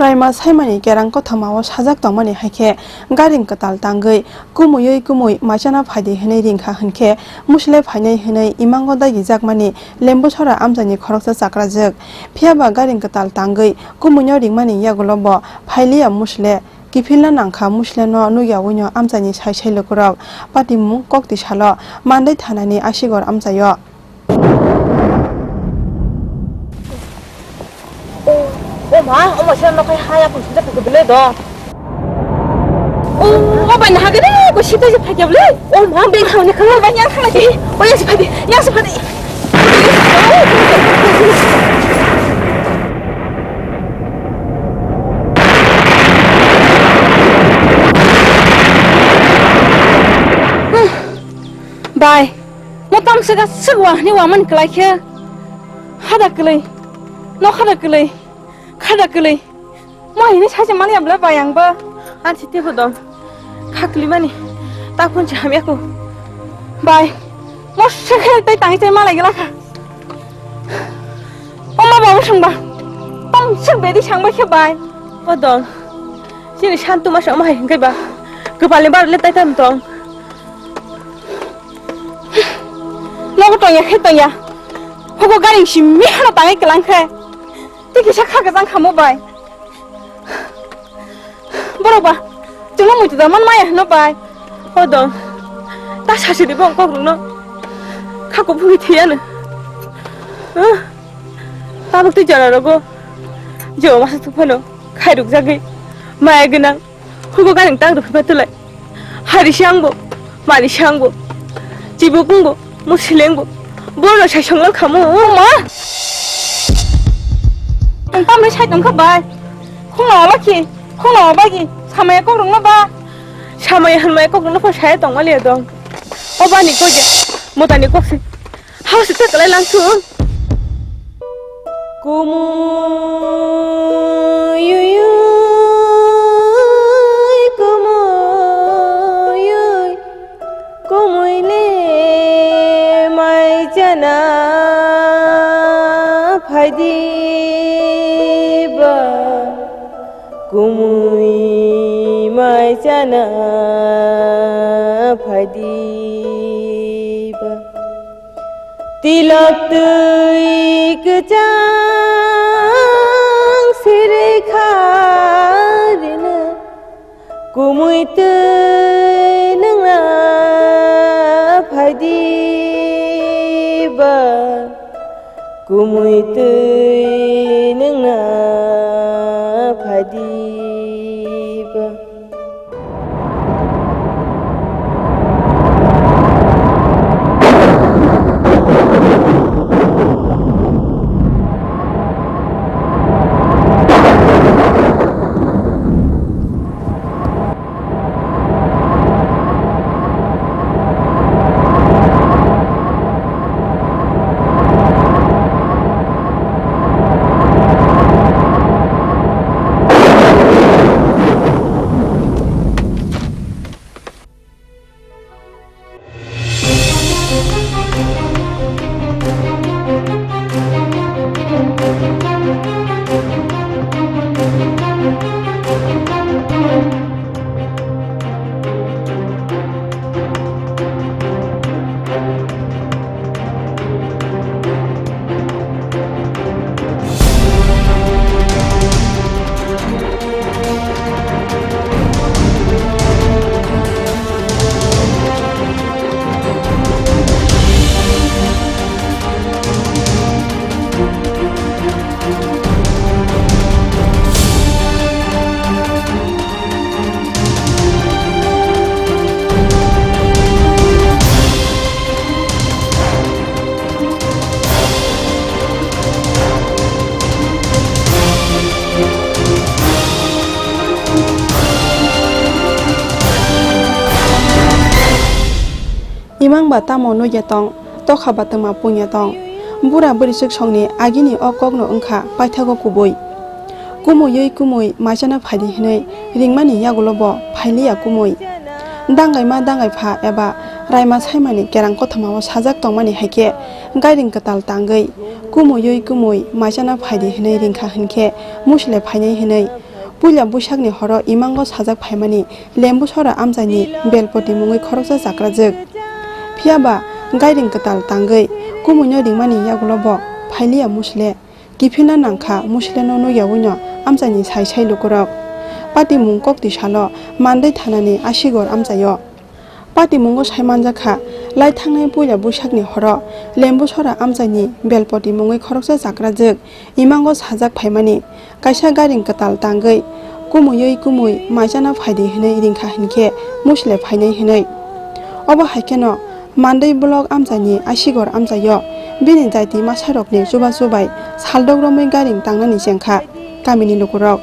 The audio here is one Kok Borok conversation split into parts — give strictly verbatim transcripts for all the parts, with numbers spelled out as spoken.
Raima saimani kerang kothoma o sajak tongmani hai khe garing kwtal tangwi kumuiwi kumui maisana phaidi hwnwi ringkha hwn khe musle phainai hwnwi imango dagijakmani Lembusora amchaini khoroksa chakrajwk. Phiyaba garing kwtal tangwi kumuino ringmani yagulo bo phailiya musle. Kiphilna nangkha, musleno nukyaui no amchaini sai sai lukurok. Patimung kokti salo Mandai thanani Asigor amchaio. O, o ma, o ma, sino nokai haya pun sujak ke bele do. O, o bai na hagere ko sita je phai ke bele. O ma, be khau ne khau bai yang khana ke. O ya se phai de, ya se phai de. Bai, mo tamswk aswk wa hwnwi wamani kwlai khe. Hada kwlwi, nok hada kwlwi, khada kwlwi. Mo hini saise mani abla bai ang ba. Ansi tebo dong. Kha kwlwi mani. Ta phun se hamya ko. Bai, mo se khe tei tangwi tei malai gela kha. O ma babu songba. Tong sik bedi sangba khe bai. O dong. Chini santu masa ma hai hingkai ba. Kwpalni bar le tai tam tong. Nogo tongya khe tongya. Hogo gari simi hano tangwi kwlang khe. Tei kisa kha kwchang khamo bai. Borok ba, chwngno muitu da man maya hwno bai. O dong, ta sasi di bong kok rwngno. Kha kuphugwi thiyano. Huh? Tabuk tei jora rogo. Jewa masa tuphano, khairuk jagwi. Maya gwnang, hugo garing tang rwphaiba tulai. Hari sangbo, mari sangbo. Chibuk wngbo. Mo silengbo borok sai songlang khamo. Ma. Ang tamni sai tongkha bai. Khungna ola khi, khungna oba gi. Samaya kok rungna ba. Samaya hanmaya kok rungna pha saya tongma le dong. Obani kok ya. Motani kok si. Hausi ta kalai lang thung. Kumui yui yui, kumui yui. Kumui le mai chana phaidi ba, kumui mai chana phaidi ba. Tilok twi kwchang siri kha rina. Kumui twi nwngna phaidi ba, kumui twi nwngna phaidi ba. Imang ba tamo nugya tong, tokha ba twma pungya tong. Bura bwrwi swksongni agini o kokno wngkha paithago kubui. Kumuiwi kumui maisano phaidi hwnwi ringmani yagulo bo phailiya kumui. Danggaima danggaipha eba raima saimani kerang kothomao sajak tongmani hai khe gairing kwtal tangwi kumuiwi kumui maisano phaidi hwnwi ringkha hwn khe musle phainai hwnwi Puila Buisakni horo imango sajak phaimani Lembusora amchaini Belpoti mungwi khoroksa chakrajwk. Phiyaba gairing kwtal tangwi kumuino ringmani yagulo bo phailiya musle. Kiphilna nangkha musleno nukyawi no amchaini sai sai lukurok. Patimung kokti salo Mandai thanani Asigor amchaio. Patimungo sai manjakha, lai thangnai puila Buisakni horo Lembusora amchaini Belpoti mungwi khoroksa chakrajwk imango sajak phaimani kaisa gairing kwtal tangwi kumuiwi kumui maichana phaidi hwnwi ringkha hinkhe musle phainai hwnwi. Obo haikheno Mandai block amchaini Asigor amchaio bini jaiti masarokni chubachu bai saldok romwi gairing tangnani chengkha kamini lukurok.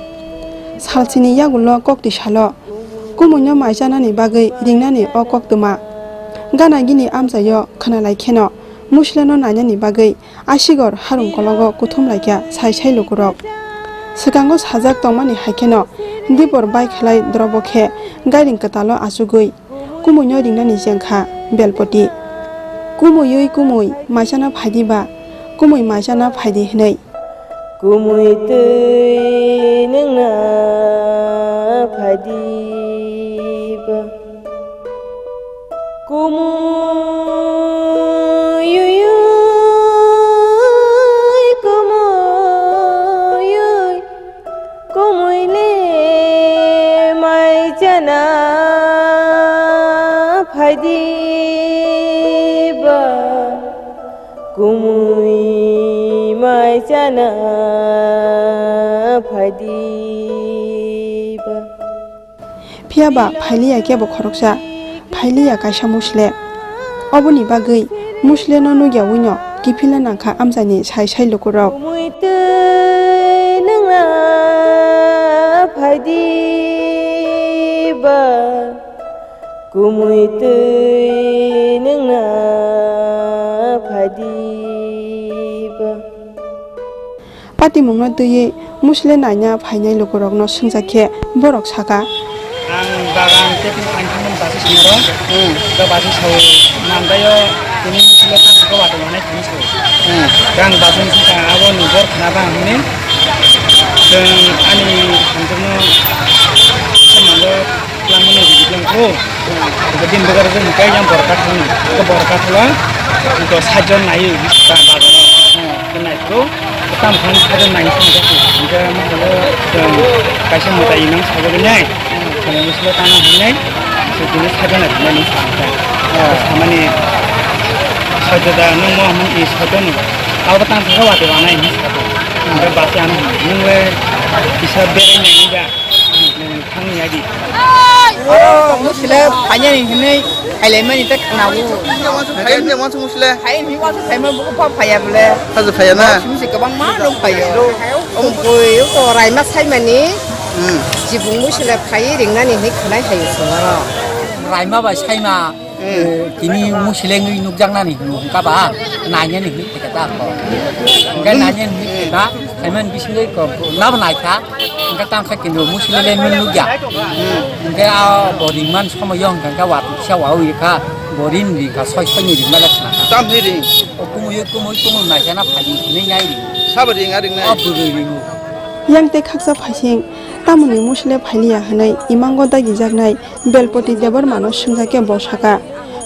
Salsini yagulo kokti salo kumuino maijanani bagwi ringnani o koktwma. Gana gini amchaio khwnalai kheno musleno nainani bagwi Asigor harung kologo kuthum laikha sai sai lukurok. Swkango sajak tongmani hai kheno dipor bai khlai drobo khe gairing kwtalo achugwi kumuino ringnani chengkha Belpoti. Kumuiwi kumui maichana phaidi ba kumui maichana phaidi hwnwi. Kumui twi nwngna phaidi ba. Kumui yui yui, kumui yui, kumui le mai chana phaidi ba. Kumui mai chana phaidi ba. Phiya ba phailiya kebo khoroksa, phailiya kaisa musle. Oboni bagwi musleno nukya wino kiphilna nangkha amchaini sai sai lukurok. Kumui twi nwngna phaidi ba, kumui twi nwngna phaidi ba. Patimungno twiwi musle naina phainai lukurokno swngjak khe borok saka. Ang bagan tei tini phaini thangmani basi sinaro. Hmm. Ga basi sao mandaio tini musle tang ko wato manai thani sao. Hmm. Ga ang basi ni saka abo ni bor khna ba hwnwi. Chwng ani hamjakno se mango. Langmani video ko. Ko din bagar ko mukai yang borok kathang. Ko borok kathang. Ko sajon nai bisa bazar. Ko nai ko. Tam khan sajon nai sama ko. Ko mo ko kaisa mata inang sajon nai. Ko muslo tana hinai. So dini sajon nai nai sa. Samani sajon da nang mo amun i sajon. Abo tang sa wa de wa nai ni sa. Ko basi ano nang le bisa bere nai ga. Thangni agi. Oro musle phainani hinwi khailaimani ta khnawo. Phaiya ni wansuk musle. Phai ni wansuk phaima buku pha phaiya bole. Hajo phaiya na. Sumsi kwbangma rok phaiyo. Omo koi ko raima saimani. Hmm. Jibung musle phai ringnani hinwi khnai hayo songaro. Raima bai saima. Hmm. Tini muslengwi nukjaknani hwnka ba, nainani hinwi phaikha ta kho. Hwnkhe nainani hinwi phaikha, saimani bisingwi kok nabo naikha, hwnkhe tamkhe kintu muslele nung nukya. Hmm. Hwnkhe a bo ringman somoyo hwnkha khe watwi kisa wawi rikha, bo rin rikha, soi soini ringma le khna kha. Tamni ring? O kumui kumui kumui naikha na phai ring hinwi nai ring. Sabo ring a ring nai? O bwrwi ringo. Yang tei khaksa phaising, tamoni musle phailiya hwnwi imango dagijaknai Belpoti Debbarmano swngjak khe bo saka,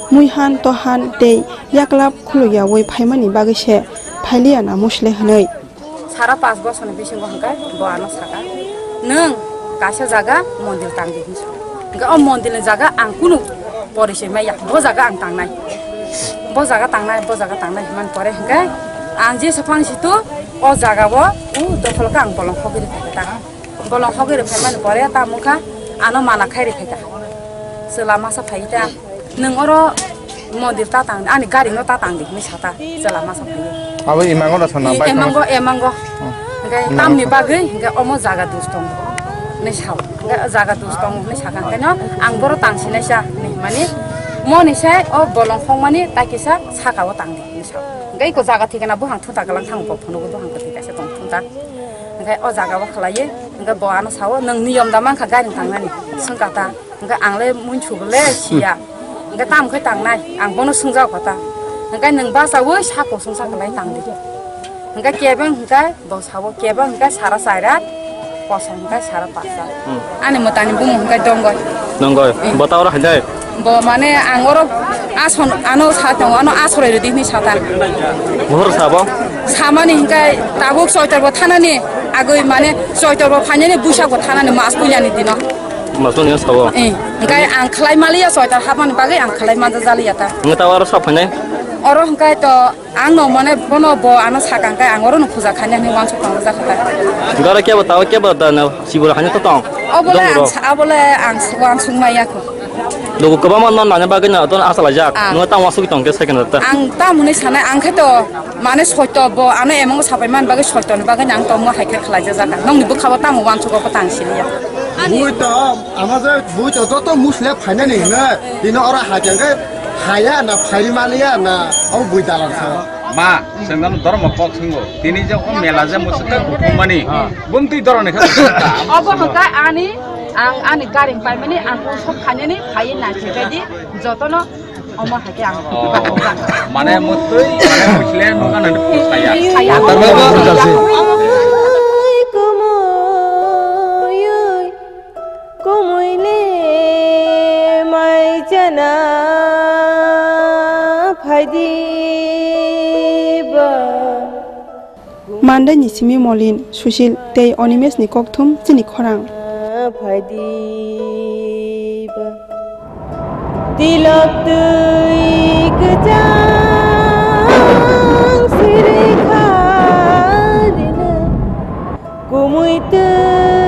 "Muihan, tohan tei yaklap khulukyawi phaimani bagwi se phailiya na musle?" hwnwi. Sara panch bosorni bisingo hwnkhe bo ano saka, "Nwng kaisa jaga mondir tang di," hwnwi saka. Hwnkhe o mondirni jaga ang kunu porisoi maya, bo jaga ang tangnai, bo jaga tangnai, bo jaga tangnai hwnmani pore hwnkhe ang jesa phang situ o jaga o u dophol khe ang bolong hogwi rwkha ta. Bolong hogwi rwphaimani pore tamo wngkha, ano mana khai rwphaikha. Chwla masa phai ta, "Nwng oro mondir ta tang, ani gari no ta tang di," hinwi sata chwla masa phaiwi. Abo imango no sana bai emango, emango. Hmm. Hwnkhe imango tamni sana. Bagwi hwnkhe omo jaga dus tongo hinwi sao. Hwnkhe jaga dus tongo hinwi sakha hwnkhe no ang boro tang sinaisa hinwi hwnmani moni sai o bolong hongmani tai kisa saka o tang di hinwi sao. Hwnkhe iko jaga thikana buphang thunta kwlang thango, bo phunugo buphang kwthwi kaisa tong thunta. Hwnkhe o jaga o khlaiwi, hwnkhe bo ano sao, "Nwng niyom da mankha gari tangnani?" swngkha ta. Hwnkhe ang le muinsuk le siya. Hwnkhe tamo khe tangnai? Ang bono swngjak kha ta. Hwnkhe nwng bachaui sako swngsa kwlai tang di. Hwnkhe kebeng hwnkhe bo sao, kebeng hwnkhe sara chairat. Kosong hwnkhe sara pasa. Hmm. Ani mwtani bumung hwnkhe Dongoi. Dongoi. Hmm. Bo ta oro hainai? Bo mane ang oro ason ano sa tongo, ano asorai rwdi hwnwi satan. Buhur sabo? Samani hwnkhe tabuk Choitor bo thanani agwi mane Choitor bo phainani Buisak bo thanani mas puilani dino. Mas puilani sabo? Eh, hwnkhe ang khlai maliya Choitor hapmani bagwi ang khlai manja jaliya ta. Hwnkhe ta oro sa phainai? Oro hwnkhe to Ang no mane bono bo ano sakang kai ang oro no puja khaina hinwi uansuk tong jak kha. Gora kebo tao kebo da na sibura hanya to tong. Obole ang sa-, abole ang uansuk maya ko. Logo kobama no nanya bagwi no to asa lajak. Ah. No tamo asuk tong ke second ta. Ang tamuni sanai ang khe to mane soito bo ano emang sapai man bagwi soito ni bagwi ang tongmo hai khe khlai jak. Nongni bwkha bo tamo uansuk ko tang siniya. Bui to ama je bui to joto musle phainani hinwi tini oro hai khe Haya na phairi maliya na abo bui dalan sao. Ma, sengdan dormo kok swngo. Tini je o mela je musuk ka kuthumani. Bumtwi doroni kha. Obo hwnkha ani, ang ani garing paimani, ang kung sok khanini phai na thikadi jotono omo hakhe ang. Oh, mane mutwi, mane musle nunga nani phusaya. Saya. Tarwa ba. Kumui le mai chana phaidi ba. Mandai ni simi Molin, Sushil tei Animesh ni kokthum chini khorang. Phaidi ba. Tilok twi kwchang siri kha rina. Kumui twi